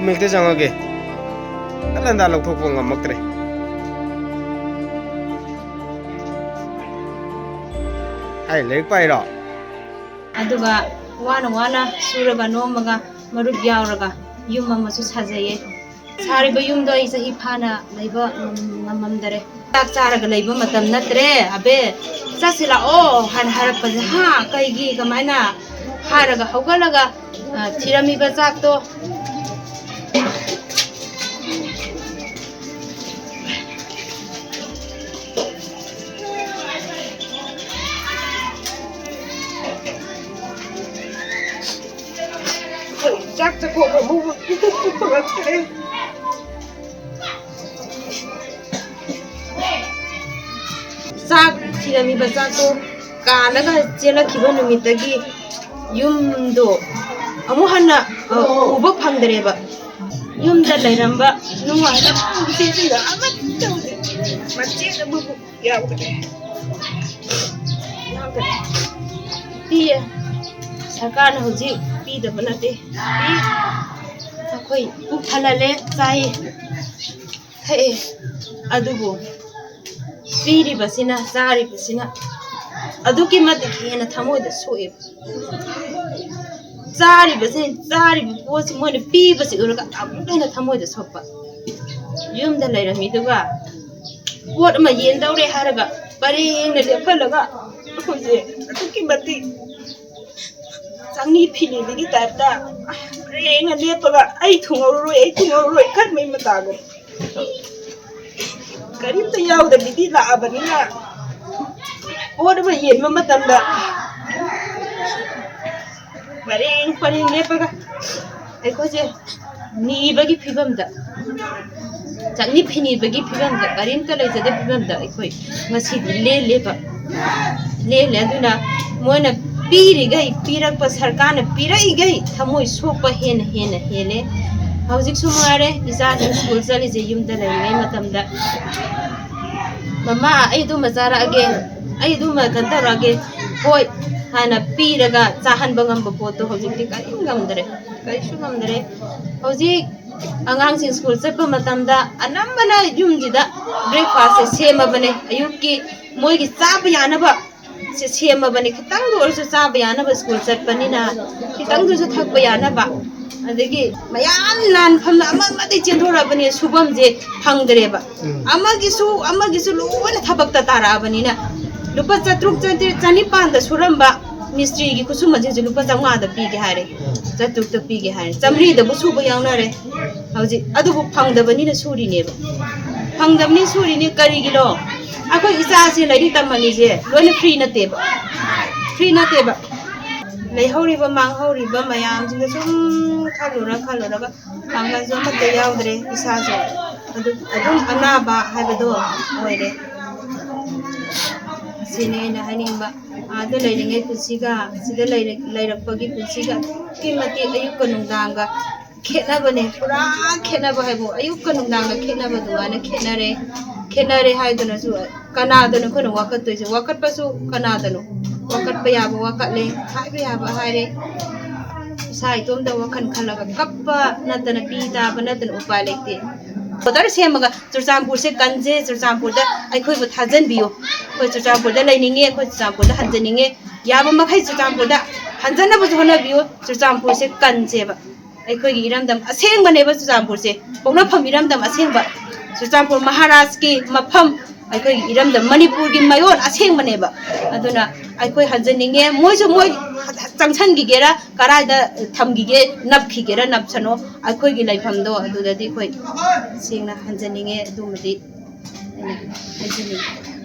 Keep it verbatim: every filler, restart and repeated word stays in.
ꯃꯦꯛꯇ ꯆꯪꯉꯒꯦ꯫ ꯀꯂꯟꯗꯥ ꯂꯧꯊꯣꯛꯄ ꯉꯝꯃꯛꯇ꯭ꯔꯦ꯫ ꯍꯥꯏ, ꯂꯥꯏꯔꯤꯛ ꯄꯥꯏꯔꯣ? ꯑꯗꯨꯒ ꯋꯥꯅ ꯋꯥꯅ ꯁꯨꯔꯒ ꯅꯣꯝꯃꯒ ꯃꯔꯨꯞ ꯌꯥꯎꯔꯒ ꯌꯨꯝ ꯑꯃꯁꯨ ꯁꯥꯖꯩꯌꯦ꯫ ꯁꯥꯔꯤꯕ ꯌꯨꯝꯗꯣ ꯑꯩ ꯆꯍꯤ ꯐꯥꯅ ꯂꯩꯕ ꯉꯝ-, ꯉꯝꯃꯝꯗꯔꯦ꯫ "ꯆꯥꯛ ꯆꯥꯔꯒ ꯂꯩꯕ ꯃꯇꯝ ꯅꯠꯇ꯭ꯔꯦ, ꯑꯕꯦ꯫ ꯆꯠꯁꯤ ꯂꯥꯛꯑꯣ" ꯍꯥꯏꯅ ꯍꯥꯏꯔꯛꯄꯁꯦ, "ꯍꯥ? ꯀꯩꯒꯤ? ꯀꯃꯥꯏꯅ?" ꯍꯥꯏꯔꯒ ꯍꯧꯒꯠꯂꯒ, ꯑ, ꯊꯤꯔꯝꯃꯤꯕ ꯆꯥꯛꯇꯣ ꯆꯥꯛ ꯆꯥꯛꯈꯣꯝ ꯑꯃꯨꯛ ꯄꯨꯔꯛꯇ꯭ꯔꯦ꯫ ꯆꯥꯛ ꯊꯤꯔꯝꯃꯤꯕ ꯆꯥꯛꯇꯣ ꯀꯥꯜꯂꯒ ꯆꯦꯜꯂꯛꯈꯤꯕ ꯅꯨꯃꯤꯠꯇꯒꯤ ꯌꯨꯝꯗꯣ ꯑꯃꯨꯛ ꯍꯟꯅ, ꯑ, ꯎꯕ ꯐꯪꯗ꯭ꯔꯦꯕ꯫ ꯌꯨꯝꯗ ꯂꯩꯔꯝꯕ ꯅꯨꯡꯉꯥꯏꯕ ꯄꯨꯟꯁꯤꯁꯤꯡꯗꯣ ꯑꯃꯠꯇ ꯍꯧꯖꯤꯛ ꯃꯆꯦꯠ ꯑꯃꯕꯨ ꯌꯥꯎꯗ꯭ꯔꯦ꯫ ꯌꯥꯎꯗ꯭ꯔꯦ꯫ ꯄꯤꯌꯦ꯫ ꯁꯔꯀꯥꯔꯅ ꯍꯧꯖꯤꯛ ꯄꯤꯗꯕ ꯅꯠꯇꯦ꯫ ꯄꯤ꯫ ꯑꯩꯈꯣꯏ ꯄꯨꯛ ꯊꯜꯍꯜꯂꯦ, ꯆꯥꯏꯌꯦ, ꯊꯛꯑꯦ꯫ ꯑꯗꯨꯕꯨ ꯄꯤꯔꯤꯕꯁꯤꯅ, ꯆꯥꯔꯤꯕꯁꯤꯅ ꯑꯗꯨꯛꯀꯤ ꯃꯇꯤꯛ ꯍꯦꯟꯅ ꯊꯃꯣꯏꯗ ꯁꯣꯛꯑꯦꯕ꯫ ꯆꯥꯔꯤꯕꯁꯤ, ꯆꯥꯔꯤꯕ ꯄꯣꯠꯁꯤ ꯃꯣꯏꯅ ꯄꯤꯕꯁꯤ ꯎꯔꯒ ꯑꯃꯨꯛꯀ ꯍꯦꯟꯅ ꯊꯃꯣꯏꯗ ꯁꯣꯛꯄ꯫ ꯌꯨꯝꯗ ꯂꯩꯔꯝꯃꯤꯗꯨꯒ ꯄꯣꯠ ꯑꯃ ꯌꯦꯟꯗꯧꯔꯦ ꯍꯥꯏꯔꯒ ꯄꯔꯦꯡꯅ ꯂꯦꯞꯍꯜꯂꯒ ꯑꯩꯈꯣꯏꯁꯦ ꯑꯗꯨꯛꯀꯤ ꯃꯇꯤꯛ ꯆꯪꯅꯤ ꯐꯤꯅꯤꯕꯒꯤ ꯇꯥꯏꯞꯇ ꯄꯔꯦꯡꯅ ꯂꯦꯞꯄꯒ "ꯑꯩ ꯊꯨꯡꯍꯧꯔꯔꯣꯏ, ꯑꯩ ꯊꯨꯡꯍꯧꯔꯔꯣꯏ" ꯈꯟꯕꯒꯤ ꯃꯇꯥꯒꯨꯝ꯫ ꯀꯔꯤꯝꯇ ꯌꯥꯎꯗꯕꯤꯗꯤ ꯂꯥꯛꯑꯕꯅꯤꯅ, ꯄꯣꯠ ꯑꯃ ꯌꯦꯟꯕ ꯃꯇꯝꯗ ꯄꯔꯦꯡ ꯄꯔꯦꯡ ꯂꯦꯞꯄꯒ ꯑꯩꯈꯣꯏꯁꯦ ꯅꯤꯕꯒꯤ ꯐꯤꯕꯝꯗ, ꯆꯥꯛꯅꯤ ꯐꯤꯅꯤꯕꯒꯤ ꯐꯤꯕꯝꯗ, ꯀꯔꯤꯝꯇ ꯂꯩꯖꯗꯕ ꯐꯤꯕꯝꯗ ꯑꯩꯈꯣꯏ ꯉꯁꯤꯗꯤ ꯂꯦꯜꯂꯦꯕ꯫ ꯂꯦꯜꯂꯦ꯫ ꯑꯗꯨꯅ ꯃꯣꯏꯅ ꯄꯤꯔꯤꯈꯩ, ꯄꯤꯔꯛꯄ, ꯁꯔꯀꯥꯔꯅ ꯄꯤꯔꯛꯏꯈꯩ ꯊꯃꯣꯏ ꯁꯣꯛꯄ ꯍꯦꯟꯅ ꯍꯦꯟꯅ ꯍꯦꯜꯂꯦ꯫ ꯍꯧꯖꯤꯛꯁꯨ ꯉꯥꯏꯔꯦ, ꯏꯆꯥꯁꯤꯡ ꯁ꯭ꯀꯨꯜ ꯆꯠꯂꯤꯁꯦ ꯌꯨꯝꯗ ꯂꯩꯔꯤꯉꯩ ꯃꯇꯝꯗ "ꯃꯃꯥ, ꯑꯩ ꯑꯗꯨꯃ ꯆꯥꯔꯛꯑꯒꯦ, ꯑꯩ ꯑꯗꯨꯃ ꯀꯩꯅꯣ ꯇꯧꯔꯛꯑꯒꯦ", ꯍꯣꯏ ꯍꯥꯏꯅ ꯄꯤꯔꯒ ꯆꯥꯍꯟꯕ ꯉꯝꯕ ꯄꯣꯠꯇꯣ ꯍꯧꯖꯤꯛꯇꯤ ꯀꯔꯤꯝ ꯉꯝꯗ꯭ꯔꯦ, ꯀꯔꯤꯁꯨ ꯉꯝꯗ꯭ꯔꯦ꯫ ꯍꯧꯖꯤꯛ ꯑꯉꯥꯡꯁꯤꯡ ꯁ꯭ꯀꯨꯜ ꯆꯠꯄ ꯃꯇꯝꯗ ꯑꯅꯝꯕꯅ ꯌꯨꯝꯁꯤꯗ ꯕ꯭ꯔꯦꯛꯐꯥꯁꯁꯦ ꯁꯦꯝꯃꯕꯅꯦ꯫ ꯑꯌꯨꯛꯀꯤ ꯃꯣꯏꯒꯤ ꯆꯥꯕ ꯌꯥꯅꯕ ꯁꯦ ꯁꯦꯝꯃꯕꯅꯦ꯫ ꯈꯤꯇꯪꯗ ꯑꯣꯏꯔꯁꯨ ꯆꯥꯕ ꯌꯥꯅꯕ, ꯁ꯭ꯀꯨꯜ ꯆꯠꯄꯅꯤꯅ ꯈꯤꯇꯪꯗꯁꯨ ꯊꯛꯄ ꯌꯥꯅꯕ꯫ ꯑꯗꯒꯤ ꯃꯌꯥꯝ ꯂꯥꯟꯐꯝꯅ ꯑꯃ ꯑꯃꯗꯒꯤ ꯆꯦꯟꯊꯣꯔꯛꯑꯕꯅꯤ, ꯁꯨꯐꯝꯁꯦ ꯐꯪꯗ꯭ꯔꯦꯕ꯫ ꯎꯝ꯫ ꯑꯃꯒꯤꯁꯨ ꯑꯃꯒꯤꯁꯨ ꯂꯣꯏꯅ ꯊꯕꯛꯇ ꯇꯥꯔꯛꯑꯕꯅꯤꯅ ꯂꯨꯄꯥ ꯆꯥꯇ꯭ꯔꯨꯛ, ꯆꯥꯇ꯭ꯔꯦꯠ, ꯆꯅꯤꯄꯥꯟꯗ ꯁꯨꯔꯝꯕ ꯃꯤꯁꯇ꯭ꯔꯤꯒꯤ ꯈꯨꯠꯁꯨꯃꯟꯁꯤꯁꯨ ꯂꯨꯄꯥ ꯆꯥꯝꯃꯉꯥꯗ ꯄꯤꯒꯦ ꯍꯥꯏꯔꯦ, ꯎꯝ꯫ ꯆꯥꯇ꯭ꯔꯨꯛꯇ ꯄꯤꯒꯦ ꯍꯥꯏꯔꯦ, ꯆꯥꯝꯃꯔꯤꯗꯕꯨ ꯁꯨꯕ ꯌꯥꯎꯅꯔꯦ꯫ ꯍꯧꯖꯤꯛ ꯑꯗꯨꯕꯨ ꯐꯪꯗꯕꯅꯤꯅ ꯁꯨꯔꯤꯅꯦꯕ꯫ ꯐꯪꯗꯕꯅꯤ ꯁꯨꯔꯤꯅꯤ꯫ ꯀꯔꯤꯒꯤꯅꯣ? ꯑꯩꯈꯣꯏ ꯏꯆꯥꯁꯦ ꯂꯥꯏꯔꯤꯛ ꯇꯝꯍꯜꯂꯤꯁꯦ ꯂꯣꯏꯅ ꯐ꯭ꯔꯤ ꯅꯠꯇꯦꯕ, ꯐ꯭ꯔꯤ ꯅꯠꯇꯦꯕ꯫ ꯂꯩꯍꯧꯔꯤꯕ ꯃꯥꯡꯍꯧꯔꯤꯕ ꯃꯌꯥꯝꯁꯤꯡꯗ ꯁꯨꯝ ꯈꯜꯂꯨꯔ ꯈꯜꯂꯨꯔꯒ ꯄꯥꯡꯒꯜꯁꯨ ꯑꯃꯠꯇ ꯌꯥꯎꯗ꯭ꯔꯦ꯫ ꯏꯁꯥꯁꯨ ꯑꯗꯨ ꯑꯗꯨꯝ ꯑꯅꯥꯕ ꯍꯥꯏꯕꯗꯣ ꯑꯣꯏꯔꯦ꯫ ꯁꯤꯅꯤ ꯑꯩꯅ ꯍꯥꯏꯅꯤꯡꯕ꯫ ꯑꯥꯗ ꯂꯩꯔꯤꯉꯩ ꯄꯨꯟꯁꯤꯒ ꯁꯤꯗ ꯂꯩꯔ- ꯂꯩꯔꯛꯄꯒꯤ ꯄꯨꯟꯁꯤꯒ ꯑꯗꯨꯛꯀꯤ ꯃꯇꯤꯛ ꯑꯌꯨꯛꯀ ꯅꯨꯡꯗꯥꯡꯒ ꯈꯦꯠꯅꯕꯅꯦ꯫ ꯄꯨꯔꯥ ꯈꯦꯠꯅꯕ ꯍꯥꯏꯕꯨ ꯑꯌꯨꯛꯀ ꯅꯨꯡꯗꯥꯡꯒ ꯈꯦꯠꯅꯕ ꯑꯗꯨꯃꯥꯏꯅ ꯈꯦꯠꯅꯔꯦ꯫ ꯈꯦꯠꯅꯔꯦ ꯍꯥꯏꯗꯨꯅꯁꯨ ꯀꯅꯥꯗꯅꯣ ꯑꯩꯈꯣꯏꯅ ꯋꯥꯀꯠꯇꯣꯏꯁꯦ? ꯋꯥꯀꯠꯄꯁꯨ ꯀꯅꯥꯗꯅꯣ? ꯋꯥꯀꯠꯄ ꯌꯥꯕ ꯋꯥꯀꯠꯂꯦ, ꯍꯥꯏꯕ ꯌꯥꯕ ꯍꯥꯏꯔꯦ꯫ ꯏꯁꯥ ꯏꯇꯣꯝꯇ ꯋꯥꯈꯜ ꯈꯜꯂꯒ ꯀꯞꯄ ꯅꯠꯇꯅ, ꯄꯤ ꯇꯥꯕ ꯅꯠꯇꯅ ꯎꯄꯥꯏ ꯂꯩꯇꯦ꯫ ꯕꯣꯔꯗꯔ ꯁꯦꯝꯃꯒ ꯆꯨꯔꯆꯥꯟꯄꯨꯔꯁꯦ ꯀꯟꯁꯦ, ꯆꯨꯔꯆꯥꯟꯄꯨꯔꯗ ꯑꯩꯈꯣꯏꯕꯨ ꯊꯥꯖꯤꯟꯕꯤꯌꯨ꯫ ꯑꯩꯈꯣꯏ ꯆꯨꯔꯆꯥꯟꯄꯨꯔꯗ ꯂꯩꯅꯤꯡꯉꯦ, ꯑꯩꯈꯣꯏ ꯆꯨꯔꯆꯥꯟꯄꯨꯔꯗ ꯍꯟꯖꯅꯤꯡꯉꯦ꯫ ꯌꯥꯕ ꯃꯈꯩ ꯆꯨꯔꯆꯥꯟꯄꯨꯔꯗ ꯍꯟꯖꯅꯕꯁꯨ ꯍꯣꯠꯅꯕꯤꯌꯨ꯫ ꯆꯨꯔꯆꯥꯟꯄꯨꯔꯁꯦ ꯀꯟꯁꯦꯕ꯫ ꯑꯩꯈꯣꯏꯒꯤ ꯏꯔꯝꯗꯝ ꯑꯁꯦꯡꯕꯅꯦꯕ ꯆꯨꯔꯆꯥꯟꯄꯨꯔꯁꯦ, ꯄꯣꯛꯅꯐꯝ ꯏꯔꯝꯗꯝ ꯑꯁꯦꯡꯕ, ꯆꯨꯔꯆꯥꯟꯄꯨꯔ ꯃꯍꯥꯔꯥꯖꯀꯤ ꯃꯐꯝ, ꯑꯩꯈꯣꯏꯒꯤ ꯏꯔꯝꯗꯝ ꯃꯅꯤꯄꯨꯔꯒꯤ ꯃꯌꯣꯟ ꯑꯁꯦꯡꯕꯅꯦꯕ꯫ ꯑꯗꯨꯅ ꯑꯩꯈꯣꯏ ꯍꯟꯖꯅꯤꯡꯉꯦ, ꯃꯣꯏꯁꯨ ꯃꯣꯏ ꯆꯪꯁꯟꯈꯤꯒꯦꯔꯥ, ꯀꯔꯥꯏꯗ ꯊꯝꯈꯤꯒꯦ, ꯅꯞꯈꯤꯒꯦꯔꯥ ꯅꯞꯁꯅꯣ, ꯑꯩꯈꯣꯏꯒꯤ ꯂꯩꯐꯝꯗꯣ ꯑꯗꯨꯗꯗꯤ ꯑꯩꯈꯣꯏ ꯁꯦꯡꯅ ꯍꯟꯖꯅꯤꯡꯉꯦ꯫ ꯑꯗꯨꯃꯗꯤ ꯑꯩꯅ ꯍꯥꯏꯖꯅꯤꯡꯉꯤ꯫